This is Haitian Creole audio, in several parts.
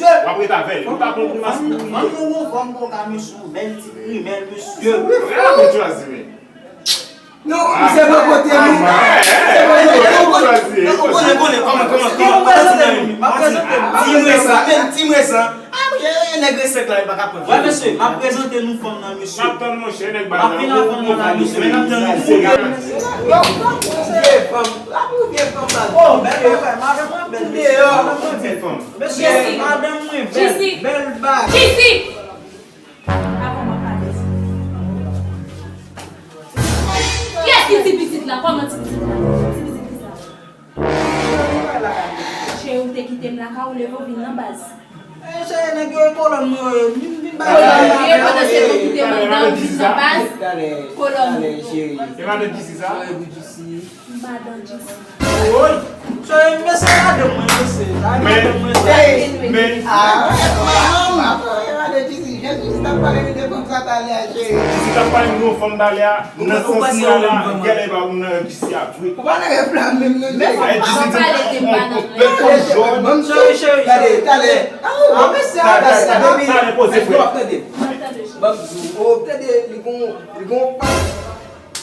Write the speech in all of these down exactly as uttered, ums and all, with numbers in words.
mesye. W ap ret avè l. Ou ta pran grimas pou ou. Fanm nan gwo fanm koka, mesye, yon bèl ti grimèl, mesye. Gade moun chwazi, men. Non, misye pa kote nou. Misye pa kote nou. Ou konnen, konnen, kòman, kòman, kòman, kòman ti nèg yo. M ap prezante nou. Ti mwen sa, men ti mwen sa. Ah, monchè, nèg resèk la, li pa ka pran. Wè, mesye, m ap prezante nou fanm nan, mesye. M ap tann, monchè, nèg ba la. M ap vin avè nou la, mesye. Men n ap tann nou. Yo, vye fanm. La pou vye fanm la. Oh, bèl bagay, madanm mwen bèl, mesye. Madanm mwen bèl. Mesye, madanm mwen bèl. Bèl bagay. Avan m ap pale. Kiyès ki ti pitit la? Kòman ti pitit la? Ti pitit ki sa? Cheri, ou te kite m lakay ou, leve w vin nan baz. Eh, cheri, nèg yo e kolòn mwen yo ye. Vin, vin bay. Kolòn ou ye, pandan se ou kite madanm vin nan baz. Kolòn ou. E madanm ki si sa? Madan Jisi. Woy! Mesye, madanm mwen, mesye. Madanm mwen, mesye. Men, men, ah, madan Jisi, jan Jisi t ap pale de fanm sa talè a, cheri. Jisi t ap pale de yon fanm talè a, nan sans mwen la, genlè pa moun nan Jisi a vre. Ou pa nan rèv la menm, non, cheri. Men Jisi di yon fanm jòn. Cheri, cheri, cheri. Gade, talè. Ah, mesye, talè, talè, poze frè. Ban m di w, oh, tande, li gon, li gon pa.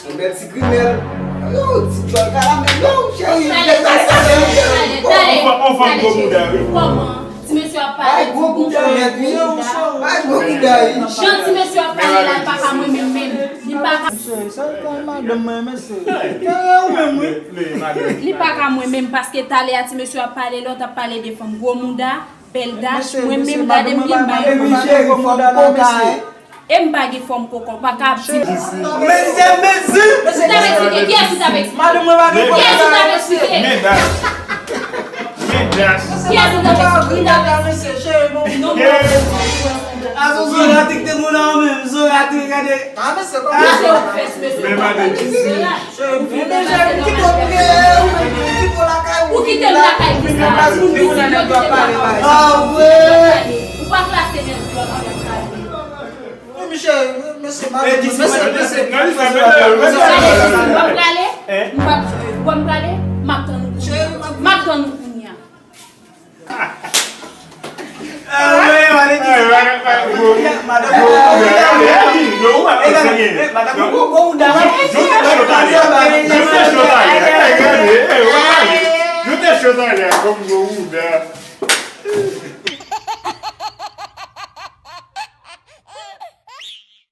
Yon bèl ti grimèl. Yo, ti djòl karamèl. Yo, cheri, talè, talè, talè, talè. On fanm gwo bouda, wi. Kòman? Ti mesye ap pale, ti gwo bouda nèt, wi. Bay gwo bouda, wi. Jan ti mesye ap pale la, li pa ka mwen menm, menm. Li pa ka. Mesye, sa, sa, madanm mwen, mesye. Ou menm, wi. Li pa ka mwen menm, paske talè a ti mesye ap pale, lòt ap pale de fanm gwo mouda, bèl dach, mwen menm gade m byen, m pa. Wi, cheri, fanm koka, hein. E m pa gen fòm koko, m pa ka ap di. Mesye, mesye! Ou t ap eksplike? Kiyès ou t ap eksplike? Madanm mwen pa gen fòm. Kiyès ou t ap eksplike? Mendas. Mendas. Kiyès ou t ap eksplike? Ou t ap eksplike? Non, non. Azo zoratik te moun an menm, zoratik, gade. Ah, mesye, kòman? Mesye, ou fès, mesye. Men madanm, Ou kite m lakay ou. Ou kite m lakay ou sa. Ou kite m lakay ou sa. Ah, vre. Ou pa klase nèg yo. Wi, mesye, mesye, mesye, mesye. W ap prale? M p ap, bon, m prale? M ap tann ou. M ap tann ou kounye a. Ah, wi, madanm, madanm, madanm, madanm,